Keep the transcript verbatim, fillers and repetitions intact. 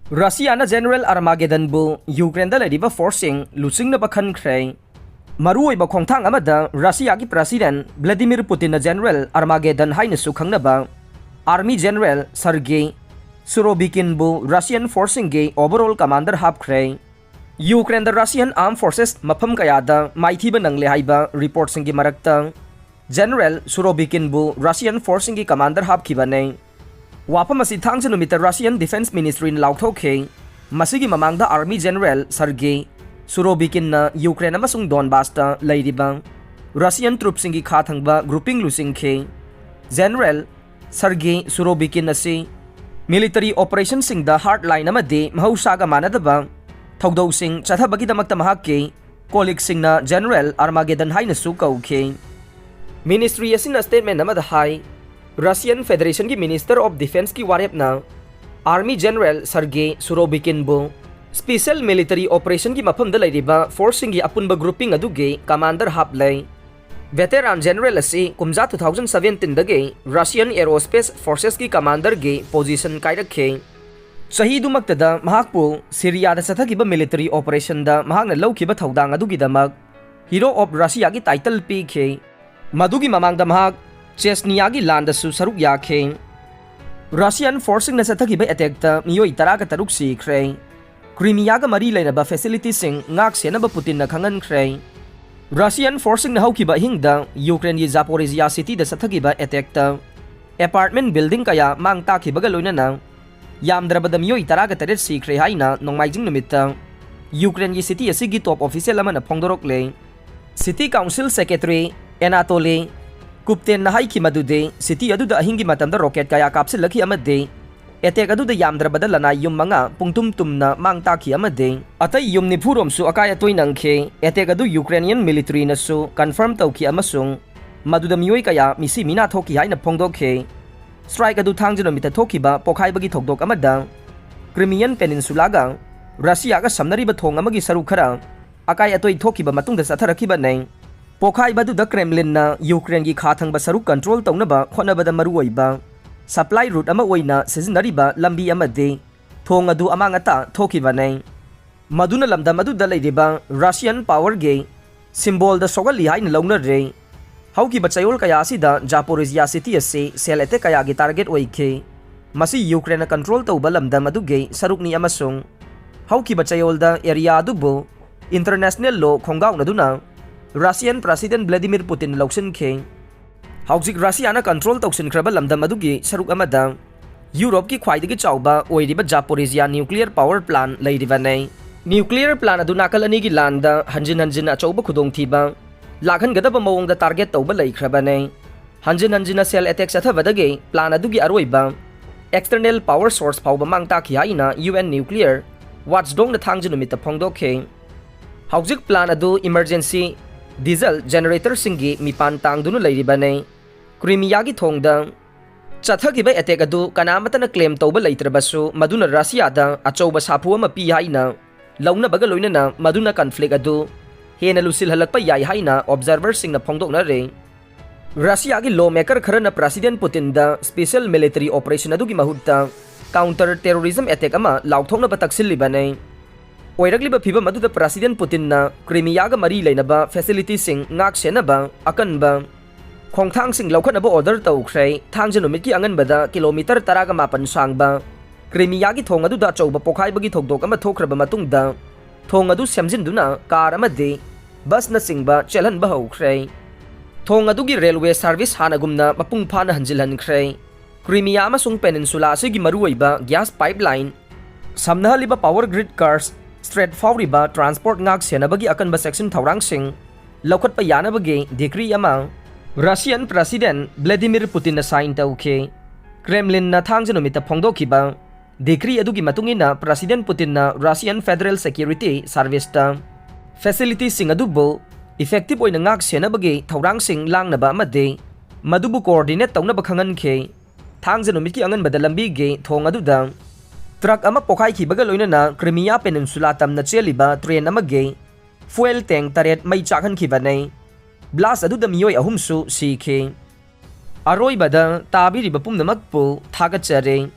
ꯔꯁꯤꯌꯥꯅ general ꯑꯔꯃꯥꯒꯦꯗꯟꯕꯨ ꯌꯨꯀ꯭ꯔꯦꯟꯗ ꯂꯩꯔꯤꯕ ꯐꯣꯔꯁꯁꯤꯡ ꯂꯨꯆꯤꯡꯅꯕ ꯈꯟꯈ꯭ꯔꯦ꯫ ꯃꯔꯨꯑꯣꯏꯕ ꯈꯣꯡꯊꯥꯡ ꯑꯃꯗ ꯔꯁꯤꯌꯥꯒꯤ ꯄ꯭ꯔꯁꯤꯗꯦꯟ ꯚ꯭ꯂꯥꯗꯤꯃꯤꯔ ꯄꯨꯇꯤꯟꯅ ꯖꯦꯅꯔꯦꯜ ꯑꯔꯃꯥꯒꯦꯗꯟ ꯍꯥꯏꯅꯁꯨ ꯈꯪꯅꯕ ꯑꯥꯔꯃꯤ ꯖꯦꯅꯔꯦꯜ ꯁꯔꯒꯦ ꯁꯨꯔꯣꯕꯤꯀꯤꯟꯕꯨ ꯔꯁꯤꯌꯟ ꯐꯣꯔꯁꯁꯤꯡꯒꯤ ꯑꯣꯚꯔꯑꯣꯜ ꯀꯃꯥꯟꯗꯔ ꯍꯥꯞꯈ꯭ꯔꯦ꯫ ꯌꯨꯀ꯭ꯔꯦꯟꯗ ꯔꯁꯤꯌꯟ ꯑꯥꯔꯝ ꯐꯣꯔꯁꯦꯁ ꯃꯐꯝ ꯀꯌꯥꯗ ꯃꯥꯏꯊꯤꯕ ꯅꯪꯂꯦ ꯍꯥꯏꯕ ꯔꯤꯄꯣꯔꯠꯁꯤꯡꯒꯤ ꯃꯔꯛꯇ ꯖꯦꯅꯔꯦꯜ ꯁꯨꯔꯣꯕꯤꯀꯤꯟꯕꯨ ꯔꯁꯤꯌꯟ ꯐꯣꯔꯁꯁꯤꯡꯒꯤ ꯀꯃꯥꯟꯗꯔ ꯍꯥꯞꯈꯤꯕꯅꯦ꯫ ꯋꯥꯐꯝ ꯑꯁꯤ ꯊꯥꯡꯖ ꯅꯨꯃꯤꯠꯇ ꯔꯁꯤꯌꯟ ꯗꯤꯐꯦꯟꯁ ꯃꯤꯅꯤꯁꯇ꯭ꯔꯤꯅ ꯂꯥꯎꯊꯣꯛꯈꯤ꯫ ꯃꯁꯤꯒꯤ ꯃꯃꯥꯡꯗ ꯑꯥꯔꯃꯤ ꯖꯦꯅꯔꯦꯜ ꯁꯔꯒꯦ ꯁꯨꯔꯣꯕꯤꯀꯤꯟꯅ ꯌꯨꯀ꯭ꯔꯦꯟ ꯑꯃꯁꯨꯡ ꯗꯣꯟꯕꯥꯁꯇ ꯂꯩꯔꯤꯕ ꯔꯁꯤꯌꯟ ꯇ꯭ꯔꯨꯞꯁꯤꯡꯒꯤ ꯈꯥ ꯊꯪꯕ ꯒ꯭ꯔꯨꯄꯤꯡ ꯂꯨꯆꯤꯡꯈꯤ꯫ ꯖꯦꯅꯔꯦꯜ ꯁꯔꯒꯦ ꯁꯨꯔꯣꯕꯤꯀꯤꯟ ꯑꯁꯤ ꯃꯤꯂꯤꯇꯔꯤ ꯑꯣꯄꯔꯦꯁꯟꯁꯤꯡꯗ ꯍꯥꯔꯠ ꯂꯥꯏꯟ ꯑꯃꯗꯤ ꯃꯍꯧꯁꯥꯒ ꯃꯥꯟꯅꯗꯕ ꯊꯧꯗꯧꯁꯤꯡ ꯆꯠꯊꯕꯒꯤꯗꯃꯛꯇ ꯃꯍꯥꯛꯀꯤ ꯀꯣꯂꯤꯛꯁꯤꯡꯅ ꯖꯦꯅꯔꯦꯜ ꯑꯔꯃꯥꯒꯦꯗꯟ ꯍꯥꯏꯅꯁꯨ ꯀꯧꯈꯤ꯫ ꯃꯤꯅꯤꯁꯇ꯭ꯔꯤ ꯑꯁꯤꯅ ꯁ꯭ꯇꯦꯠꯃꯦꯟ ꯑꯃꯗ ꯍꯥꯏ, ꯔꯁꯤꯌꯟ ꯐꯦꯗꯔꯦꯁꯟꯒꯤ ꯃꯤꯅꯤꯁꯇꯔ ꯑꯣꯐ ꯗꯤꯐꯦꯟꯁꯀꯤ ꯋꯥꯔꯦꯞꯅ ꯑꯥꯔꯃꯤ ꯖꯦꯅꯔꯦꯜ ꯁꯔꯒꯦ ꯁꯨꯔꯣꯕꯤꯀꯤꯟꯕꯨ ꯁ꯭ꯄꯦꯁꯦꯜ ꯃꯤꯂꯤꯇꯔꯤ ꯑꯣꯄꯔꯦꯁꯟꯒꯤ ꯃꯐꯝꯗ ꯂꯩꯔꯤꯕ ꯐꯣꯔꯁꯁꯤꯡꯒꯤ ꯑꯄꯨꯟꯕ ꯒ꯭ꯔꯨꯄꯤꯡ ꯑꯗꯨꯒꯤ ꯀꯃꯥꯟꯗꯔ ꯍꯥꯞꯂꯦ꯫ ꯚꯦꯇꯦꯔꯥꯟ ꯖꯦꯅꯔꯦꯜ ꯑꯁꯤ ꯀꯨꯝꯖꯥ two thousand seventeenꯗꯒꯤ ꯔꯁꯤꯌꯟ ꯑꯦꯔꯣꯁ꯭ꯄꯦꯁ ꯐꯣꯔꯁꯦꯁꯀꯤ ꯀꯃꯥꯟꯗꯔꯒꯤ ꯄꯣꯖꯤꯁꯟ ꯀꯥꯏꯔꯛꯈꯤ꯫ ꯆꯍꯤꯗꯨꯃꯛꯇꯗ ꯃꯍꯥꯛꯄꯨ ꯁꯤꯔꯤꯌꯥꯗ ꯆꯠꯊꯈꯤꯕ ꯃꯤꯂꯤꯇꯔꯤ ꯑꯣꯄꯔꯦꯁꯟꯗ ꯃꯍꯥꯛꯅ ꯂꯧꯈꯤꯕ ꯊꯧꯗꯥꯡ ꯑꯗꯨꯒꯤꯗꯃꯛ ꯍꯤꯔꯣ ꯑꯣꯐ ꯔꯁꯤꯌꯥꯒꯤ ꯇꯥꯏꯇꯜ ꯄꯤꯈꯤ꯫ ꯃꯗꯨꯒꯤ ꯃꯃꯥꯡꯗ ꯃꯍꯥꯛ ꯆꯦꯁꯅꯤꯌꯥꯒꯤ ꯂꯥꯟꯗꯁꯨ ꯁꯔꯨꯛ ꯌꯥꯈꯤ꯫ ꯔꯁꯤꯌꯟ ꯐꯣꯔꯁꯁꯤꯡꯅ ꯆꯠꯊꯈꯤꯕ ꯑꯦꯇꯦꯛꯇ ꯃꯤꯑꯣꯏ ꯇꯔꯥꯒ ꯇꯔꯨꯛ ꯁꯤꯈ꯭ꯔꯦ꯫ ꯀ꯭ꯔꯤꯃꯤꯌꯥꯒ ꯃꯔꯤ ꯂꯩꯅꯕ ꯐꯦꯁꯤꯂꯤꯇꯤꯁꯤꯡ ꯉꯥꯛ ꯁꯦꯟꯅꯕ ꯄꯨꯇꯤꯟꯅ ꯈꯪꯍꯟꯈ꯭ꯔꯦ꯫ ꯔꯁꯤꯌꯟ ꯐꯣꯔꯁꯁꯤꯡꯅ ꯍꯧꯈꯤꯕ ꯑꯍꯤꯡꯗ ꯌꯨꯀ꯭ꯔꯦꯟꯒꯤ ꯖꯥꯄꯣꯔꯤꯖꯤꯌꯥ ꯁꯤꯇꯤꯗ ꯆꯠꯊꯈꯤꯕ ꯑꯦꯇꯦꯛꯇ ꯑꯦꯄꯥꯔꯠꯃꯦꯟ ꯕꯤꯜꯗꯤꯡ ꯀꯌꯥ ꯃꯥꯡ ꯇꯥꯛꯈꯤꯕꯒ ꯂꯣꯏꯅꯅ ꯌꯥꯝꯗ꯭ꯔꯕꯗ ꯃꯤꯑꯣꯏ ꯇꯔꯥꯒ ꯇꯔꯦꯠ ꯁꯤꯈ꯭ꯔꯦ ꯍꯥꯏꯅ ꯅꯣꯡꯃꯥꯏꯖꯤꯡ ꯅꯨꯃꯤꯠꯇ ꯌꯨꯀ꯭ꯔꯦꯟꯒꯤ ꯁꯤꯇꯤ ꯑꯁꯤꯒꯤ ꯇꯣꯞ ꯑꯣꯐꯤꯁꯤꯌꯦꯜ ꯑꯃꯅ ꯐꯣꯡꯗꯣꯔꯛꯂꯦ꯫ ꯁꯤꯇꯤ ꯀꯥꯎꯟꯁꯤꯜ ꯁꯦꯀ꯭ꯔꯦꯇꯔꯤ ꯑꯦꯅꯥꯇꯣꯂꯤ ꯀꯨꯞꯇꯦꯟꯅ ꯍꯥꯏꯈꯤ ꯃꯗꯨꯗꯤ ꯁꯤꯇꯤ ꯑꯗꯨꯗ ꯑꯍꯤꯡꯒꯤ ꯃꯇꯝꯗ ꯔꯣꯀꯦꯠ ꯀꯌꯥ ꯀꯥꯞꯁꯤꯜꯂꯛꯈꯤ ꯑꯃꯗꯤ ꯑꯦꯇꯦꯛ ꯑꯗꯨꯗ ꯌꯥꯝꯗ꯭ꯔꯕꯗ ꯂꯅꯥꯏ ꯌꯨꯝ ꯃꯉꯥ ꯄꯨꯡꯇꯨꯝ ꯇꯨꯝꯅ ꯃꯥꯡ ꯇꯥꯛꯈꯤ ꯑꯃꯗꯤ ꯑꯇꯩ ꯌꯨꯝ ꯅꯤꯐꯨ ꯔꯣꯝꯁꯨ ꯑꯀꯥꯏ ꯑꯇꯣꯏ ꯅꯪꯈꯤ꯫ ꯑꯦꯇꯦꯛ ꯑꯗꯨ ꯌꯨꯀ꯭ꯔꯦꯅꯤꯌꯟ ꯃꯤꯂꯤꯇꯔꯤꯅꯁꯨ ꯀꯟꯐꯥꯔꯝ ꯇꯧꯈꯤ ꯑꯃꯁꯨꯡ ꯃꯗꯨꯗ ꯃꯤꯑꯣꯏ ꯀꯌꯥ ꯃꯤꯁꯤ ꯃꯤꯅꯥ ꯊꯣꯛꯈꯤ ꯍꯥꯏꯅ ꯐꯣꯡꯗꯣꯛꯈꯤ꯫ ꯁ꯭ꯇ꯭ꯔꯥꯏꯛ ꯑꯗꯨ ꯊꯥꯡꯖ ꯅꯨꯃꯤꯠꯇ ꯊꯣꯛꯈꯤꯕ ꯄꯣꯈꯥꯏꯕꯒꯤ ꯊꯧꯗꯣꯛ ꯑꯃꯗ ꯀ꯭ꯔꯤꯃꯤꯌꯟ ꯄꯦꯅꯤꯟꯁꯨꯂꯥꯒ ꯔꯁꯤꯌꯥꯒ ꯁꯝꯅꯔꯤꯕ ꯊꯣꯡ ꯑꯃꯒꯤ ꯁꯔꯨꯛ ꯈꯔ ꯑꯀꯥꯏ ꯑꯇꯣꯏ ꯊꯣꯛꯈꯤꯕ ꯃꯇꯨꯡꯗ ꯆꯠꯊꯔꯛꯈꯤꯕꯅꯤ꯫ ꯄꯣꯈꯥꯏꯕ ꯑꯗꯨꯗ ꯀ꯭ꯔꯦꯝꯂꯤꯟꯅ ꯌꯨꯀ꯭ꯔꯦꯟꯒꯤ ꯈꯥ ꯊꯪꯕ ꯁꯔꯨꯛ ꯀꯟꯇ꯭ꯔꯣꯜ ꯇꯧꯅꯕ ꯍꯣꯠꯅꯕꯗ ꯃꯔꯨꯑꯣꯏꯕ ꯁꯄ꯭ꯂꯥꯏ ꯔꯨꯠ ꯑꯃ ꯑꯣꯏꯅ ꯁꯤꯖꯤꯟꯅꯔꯤꯕ ꯂꯝꯕꯤ ꯑꯃꯗꯤ ꯊꯣꯡ ꯑꯗꯨ ꯑꯃꯥꯡ ꯑꯇꯥ ꯊꯣꯛꯈꯤꯕꯅꯤ꯫ ꯃꯗꯨꯅ ꯂꯝꯗꯝ ꯑꯗꯨꯗ ꯂꯩꯔꯤꯕ Russian powerꯒꯤ symbolꯗ ꯁꯣꯛꯍꯜꯂꯤ ꯍꯥꯏꯅ ꯂꯧꯅꯔꯦ꯫ ꯍꯧꯈꯤꯕ ꯆꯌꯣꯜ ꯀꯌꯥ ꯑꯁꯤꯗ Zaporizhia city ꯑꯁꯤ cell attack ꯀꯌꯥꯒꯤ target ꯑꯣꯏꯈꯤ꯫ ꯃꯁꯤ Ukraineꯅ control ꯇꯧꯕ ꯂꯝꯗꯝ ꯑꯗꯨꯒꯤ ꯁꯔꯨꯛꯅꯤ ꯑꯃꯁꯨꯡ ꯍꯧꯈꯤꯕ ꯆꯌꯣꯜꯗ area ꯑꯗꯨꯕꯨ international law ꯈꯣꯡꯒꯥꯎꯅꯗꯨꯅ Russian President Vladimir Putinꯅ ꯂꯧꯁꯤꯟꯈꯤ꯫ ꯍꯧꯖꯤꯛ Russiaꯅ control ꯇꯧꯁꯤꯟꯈ꯭ꯔꯕ ꯂꯝꯗꯝ ꯑꯗꯨꯒꯤ ꯁꯔꯨꯛ ꯑꯃꯗ Europeꯀꯤ ꯈ꯭ꯋꯥꯏꯗꯒꯤ ꯆꯥꯎꯕ ꯑꯣꯏꯔꯤꯕ Zaporizhia nuclear power plant ꯂꯩꯔꯤꯕꯅꯤ꯫ Nuclear plant ꯑꯗꯨ ꯅꯥꯀꯜ ꯑꯅꯤꯒꯤ ꯂꯥꯟꯗ ꯍꯟꯖꯤꯟ ꯍꯟꯖꯤꯟ ꯑꯆꯧꯕ ꯈꯨꯗꯣꯡꯊꯤꯕ ꯂꯥꯛꯍꯟꯒꯗꯕ ꯃꯑꯣꯡꯗ target ꯇꯧꯕ ꯂꯩꯈ꯭ꯔꯕꯅꯤ꯫ ꯍꯟꯖꯤꯟ ꯍꯟꯖꯤꯟꯅ cell attack ꯆꯠꯊꯕꯗꯒꯤ plant ꯑꯗꯨꯒꯤ ꯑꯔꯣꯏꯕ external power source ꯐꯥꯎꯕ ꯃꯥꯡ ꯇꯥꯛꯈꯤ ꯍꯥꯏꯅ UN nuclear watchdogꯅ ꯊꯥꯡꯖ ꯅꯨꯃꯤꯠꯇ ꯐꯣꯡꯗꯣꯛꯈꯤ꯫ ꯍꯧꯖꯤꯛ plant ꯑꯗꯨ emergency diesel generatorꯁꯤꯡꯒꯤ ꯃꯤꯄꯥꯟ ꯇꯥꯡꯗꯨꯅ ꯂꯩꯔꯤꯕꯅꯤ꯫ Crimeaꯒꯤ ꯊꯣꯡꯗ ꯆꯠꯊꯈꯤꯕ attack ꯑꯗꯨ ꯀꯅꯥꯃꯠꯇꯅ claim ꯇꯧꯕ ꯂꯩꯇ꯭ꯔꯕꯁꯨ, ꯃꯗꯨꯅ Russiaꯗ ꯑꯆꯧꯕ ꯁꯥꯐꯨ ꯑꯃ ꯄꯤ ꯍꯥꯏꯅ ꯂꯧꯅꯕꯒ ꯂꯣꯏꯅꯅ ꯃꯗꯨꯅ conflict ꯑꯗꯨ ꯍꯦꯟꯅ ꯂꯨꯁꯤꯜꯍꯜꯂꯛꯄ ꯌꯥꯏ ꯍꯥꯏꯅ observerꯁꯤꯡꯅ ꯐꯣꯡꯗꯣꯛꯅꯔꯦ꯫ Russiaꯒꯤ lawmaker ꯈꯔꯅ President Putinꯗ special military operation ꯑꯗꯨꯒꯤ ꯃꯍꯨꯠꯇ counter terrorism attack ꯑꯃ ꯂꯥꯎꯊꯣꯛꯅꯕ ꯇꯛꯁꯤꯜꯂꯤꯕꯅꯤ꯫ ꯑꯣꯏꯔꯛꯂꯤꯕ ꯐꯤꯚꯝ ꯑꯗꯨꯗ President Putinꯅ Crimeaꯒ ꯃꯔꯤ ꯂꯩꯅꯕ facilityꯁꯤꯡ ꯉꯥꯛ ꯁꯦꯟꯅꯕ ꯑꯀꯟꯕ ꯈꯣꯡꯊꯥꯡꯁꯤꯡ ꯂꯧꯈꯠꯅꯕ order ꯇꯧꯈ꯭ꯔꯦ꯫ ꯊꯥꯡꯖ ꯅꯨꯃꯤꯠꯀꯤ ꯑꯉꯟꯕꯗ kilometre ꯇꯔꯥꯒ ꯃꯥꯄꯟ ꯁꯥꯡꯕ Crimeaꯒꯤ ꯊꯣꯡ ꯑꯗꯨꯗ ꯑꯆꯧꯕ ꯄꯣꯈꯥꯏꯕꯒꯤ ꯊꯧꯗꯣꯛ ꯑꯃ ꯊꯣꯛꯈ꯭ꯔꯕ ꯃꯇꯨꯡꯗ, ꯊꯣꯡ ꯑꯗꯨ ꯁꯦꯝꯖꯤꯟꯗꯨꯅ car ꯑꯃꯗꯤ busꯅꯆꯤꯡꯕ ꯆꯦꯜꯍꯟꯕ ꯍꯧꯈ꯭ꯔꯦ꯫ ꯊꯣꯡ ꯑꯗꯨꯒꯤ railway service ꯍꯥꯟꯅꯒꯨꯝꯅ ꯃꯄꯨꯡ ꯐꯥꯅ ꯍꯟꯖꯤꯜꯍꯟꯈ꯭ꯔꯦ꯫ Crimea ꯑꯃꯁꯨꯡ peninsula ꯑꯁꯤꯒꯤ ꯃꯔꯨꯑꯣꯏꯕ gas pipeline ꯁꯝꯅꯍꯜꯂꯤꯕ power grid, Kerch Strait ꯐꯥꯎꯔꯤꯕ transport ꯉꯥꯛ ꯁꯦꯟꯅꯕꯒꯤ ꯑꯀꯟꯕ ꯆꯦꯛꯁꯤꯟ ꯊꯧꯔꯥꯡꯁꯤꯡ ꯂꯧꯈꯠꯄ ꯌꯥꯅꯕꯒꯤ decree ꯑꯃ Russian President Vladimir Putinꯅ sign ꯇꯧꯈꯤ꯫ Kremlinꯅ ꯊꯥꯡꯖ ꯅꯨꯃꯤꯠꯇ ꯐꯣꯡꯗꯣꯛꯈꯤꯕ decree ꯑꯗꯨꯒꯤ ꯃꯇꯨꯡ ꯏꯟꯅ, President Putinꯅ Russian Federal Security Serviceꯇ facilityꯁꯤꯡ ꯑꯗꯨꯕꯨ effective ꯑꯣꯏꯅ ꯉꯥꯛ ꯁꯦꯟꯅꯕꯒꯤ ꯊꯧꯔꯥꯡꯁꯤꯡ ꯂꯥꯡꯅꯕ ꯑꯃꯗꯤ ꯃꯗꯨꯕꯨ coordinate ꯇꯧꯅꯕ ꯈꯪꯍꯟꯈꯤ꯫ ꯊꯥꯡꯖ ꯅꯨꯃꯤꯠꯀꯤ ꯑꯉꯟꯕꯗ ꯂꯝꯕꯤꯒꯤ ꯊꯣꯡ ꯑꯗꯨꯗ truck ꯑꯃ ꯄꯣꯈꯥꯏꯈꯤꯕꯒ ꯂꯣꯏꯅꯅ Crimea Peninsula ꯇꯝꯅ ꯆꯦꯜꯂꯤꯕ train ꯑꯃꯒꯤ fuel tank ꯇꯔꯦꯠ ꯃꯩ ꯆꯥꯛꯍꯟꯈꯤꯕꯅꯤ꯫ Blast ꯑꯗꯨꯗ ꯃꯤꯑꯣꯏ ꯑꯍꯨꯝꯁꯨ ꯁꯤꯈꯤ꯫ ꯑꯔꯣꯏꯕꯗ ꯇꯥꯕꯤꯔꯤꯕ ꯄꯨꯝꯅꯃꯛꯄꯨ ꯊꯥꯒꯠꯆꯔꯤ꯫